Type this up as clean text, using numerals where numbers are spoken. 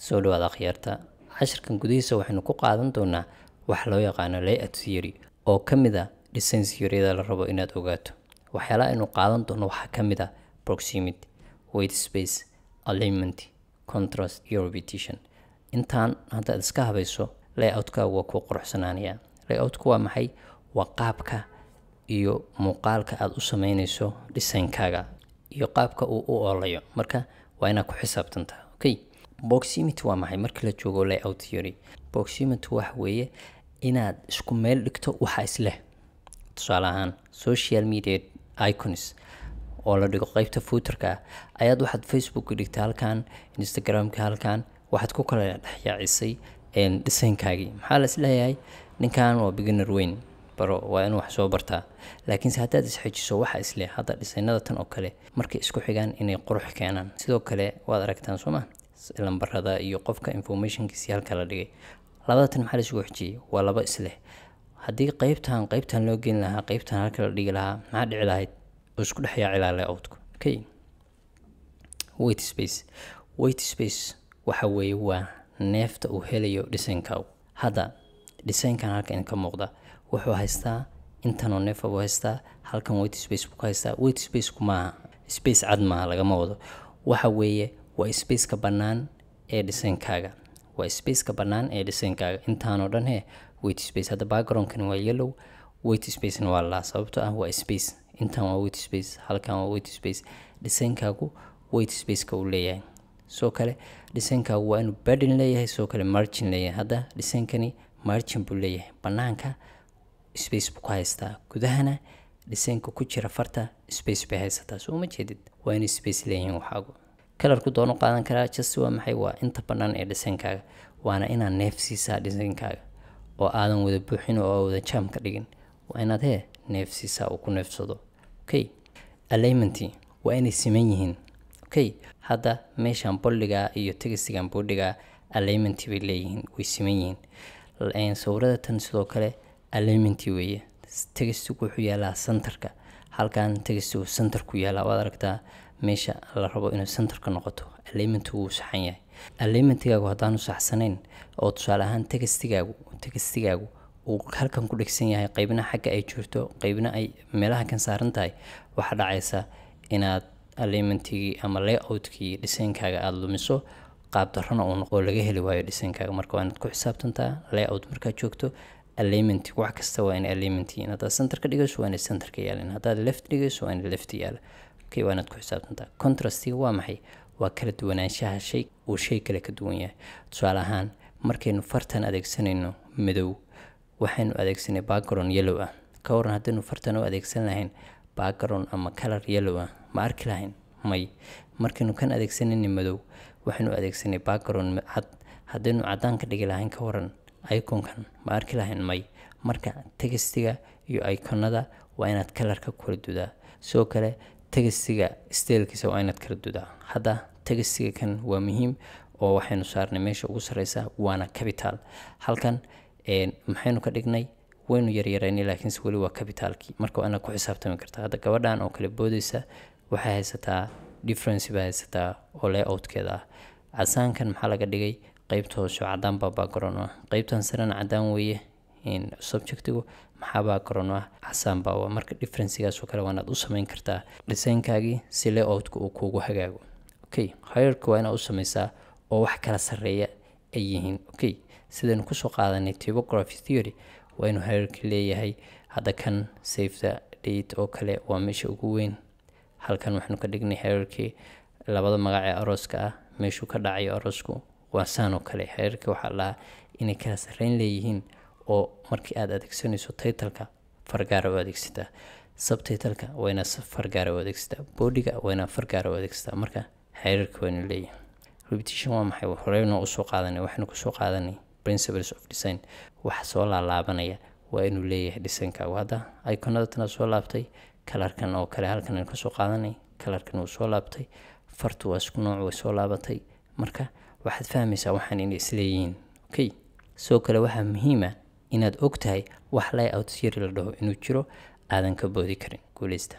Soo dhawaada akhyaarta. Cashirkan gudihiisa waxaynu ku qaadan doonaa waxa loo yaqaano layout theory, oo ka mid ah design theory-da la rabo inaad ogaato. Waxyaalaha aynu qaadan doono waxaa ka mid ah proximity, white space, alignment, contrast iyo repetition. Intaan haddaad iska habayso, layoutkaagu waa kuu quruxsanaanaya. Layoutku waa maxay? Waa qaabka iyo muuqaalka aada u sameyneyso designkaaga iyo qaabka uu u oolayo. Marka waa inaad ku xisaabtantaa. Okay, proximity waa maxay marka la joogo layout theory? Proximity waxa weeye inaad isku meel dhigto waxa isleh. Tusaale ahaan, social media icons oo la dhigo qeybta footerka ah ayaad waxaad Facebook dhigtay halkan, Instagramka halkan, waxaad ku kala dhexyaacisay designkaagii. Maxaa la isleeyahay? Ninkan waa beginner weyn baro, waa inuu wax soo bartaa. Laakiinse haddaad isxejiso waxa isleh, hadda designada tan oo kale markay isku xigaan inay qurux keenaan. Sidoo kale waad aragtaan, sooma, lambarada iyo qofka informationkiisi halka la dhigay. Labada tan maxaa la isugu xijiyey? Waa laba isleh. Haddii qeybtan qeybtan loo gelin lahaa, qeybtan halka la dhigi lahaa, maxaa dhici lahayd? Oo isku dhex yaaci lahaa layoutku. Okay, white space. White space waxa weeye waa neefta uu helayo designkaagu. Hadda designkan halkan ka muuqda wuxuu haystaa intanoo neefa buu haystaa. Halkan white space buu ka haystaa. White spaceku maaha space cad, maaha, lagama wado. Waxa weeye waa spaceka bannaan ee designkaaga, waa spaceka bannaan ee designkaaga intaanoo dhan he white space. Hadda backgroundkan waa yellow, white spacena waa lalaa, sababtoo ah waa space. Intan waa white space, halkan waa white space. Designkaagu white spaceka uu leeyahay. Sidoo kale designkaagu waa inuu padding leeyahay, sidoo kale margin leeyahay. Hadda designkani margin buu leeyahay, banaanka space buu ku haystaa, gudahana designka ku jira farta space bay haysataa. Soo uma jeedid? Waa inay space leeyihiin waxaagu. Colorku doono qaadan karaa. Just waa maxay? Waa inta bannaan ee designkaaga. Waana inaad neef siisaa designkaaga oo aadan wada buuxin oo wada jam ka dhigin. Waa inaad hee neef siisaa uu ku neefsado. Okay, alignment waa inay siman yihiin. Okay, hadda meeshan boldiga iyo textigan boldiga alignment bay leeyihiin, way siman yihiin. Sawirada tan sidoo kale alignment weeye. Textigu wuxuu yaalaa centerka. Halkan textigu center ku yaalaa, waad aragtaa meesha la rabo inuu centerka noqoto. Alignmentigu wuu saxan yahay. Alignmentigaagu haddaanu saxsanayn, oo tusaale ahaan textigaagu uu halkan ku dhegsan yahay, qeybna xagga ay joogto, qeybna ay meelaha kan saaran tahay, waxaa dhacaysa inaad alignmentigii ama layoutkii designkaaga aada lumiso, qaab darrona uu oo laga heli waayo designkaaga. Marka waa inaad ku xisaabtantaa layout markaad joogto alignment. Wax kasta waa inay alignment yihiin. Haddaad center ka dhigayso, waa inay center ka yaalin. Haddaad left dhigayso, waa inay left yaala. Okay, waa inaad ku xisaabtantaa. Contrastiga waa maxay? Waa kala duwanaanshaha shay uu shay kale ka duwan yahay. Tusaale ahaan, markaynu fartan adeegsanayno madow, waxaynu adeegsanay background yellow ah. Ka waran haddaynu fartan u adeegsan lahayn background ama color yellow ah? Ma arki lahayn? May. Markaynu kan adeegsanayna madow, waxaynu adeegsanay background cad. Haddaynu caddaan ka dhigi lahayn, ka waran iconkan? Ma arki lahayn? May. Marka textiga iyo iconada waa inaad colorka kala dudaa. Sidoo kale textiga stylekiisa waa inaad kala dudaa. Hadda textiga kan waa muhiim oo waxaynu saarnay meesha ugu sareysa, waana capital. Halkan maxaynu ka dhignay? Waynu yaryaraynay, laakiinse weli waa capitalkii. Marka waa inaad ku xisaabtami kartaa. Hadda gabadhan oo kale boodeysa waxay haysataa difference bay haysataa oo layoutkeeda ah. Casaankan maxaa laga dhigay? Qeybta hoose cadaan baa background ah, qeybtan sarena cadaan weeye. Subjectigu maxaa background ah? Casaan baa waa. Marka differencagaas oo kale waa inaad u sameyn kartaa designkaagii si layoutka uu kuugu hagaago. Okay, hierarchy waa inaad u sameysaa oo wax kala sarreeya ay yihiin. Okay, sidaynu kusoo qaadanay typography theory, waa inuu hierarchy leeyahay. Hadda kan save the date oo kale waa meesha ugu weyn. Halkan waxaynu ka dhignay hierarchy labada magac ee arooska ah, meeshuu ka dhacayo aroosku waa saan oo kale. Hierarchy waxaa lahaa inay kala sarreyn leeyihiin, oo markii aad adeegsanayso titleka fargaara u adeegsataa, subtitleka waa inaad fargaara u adeegsataa, bodyga waa inaad fargaara u adeegsataa. Marka hierarchy waa inuu leeyahay. Repetition waa maxay? Horeyna usoo qaadanay, waxaynu kusoo qaadanay principles of design. Wax soo laalaabanaya waa inuu leeyahay designkaagu. Hadda iconada tana soo laabtay, colorkan oo kale halkan aynu kasoo qaadanay, colorkan wuu soo laabtay, fartu waa isku nooc, way soo laabatay. Marka waxaad fahmaysaa waxaan inay isleeyihiin. Okay, sidoo kale waxaa muhiima inaad og tahay wax layout theory la dhaho inuu jiro, aadan ka boodi karin. Guuleysta.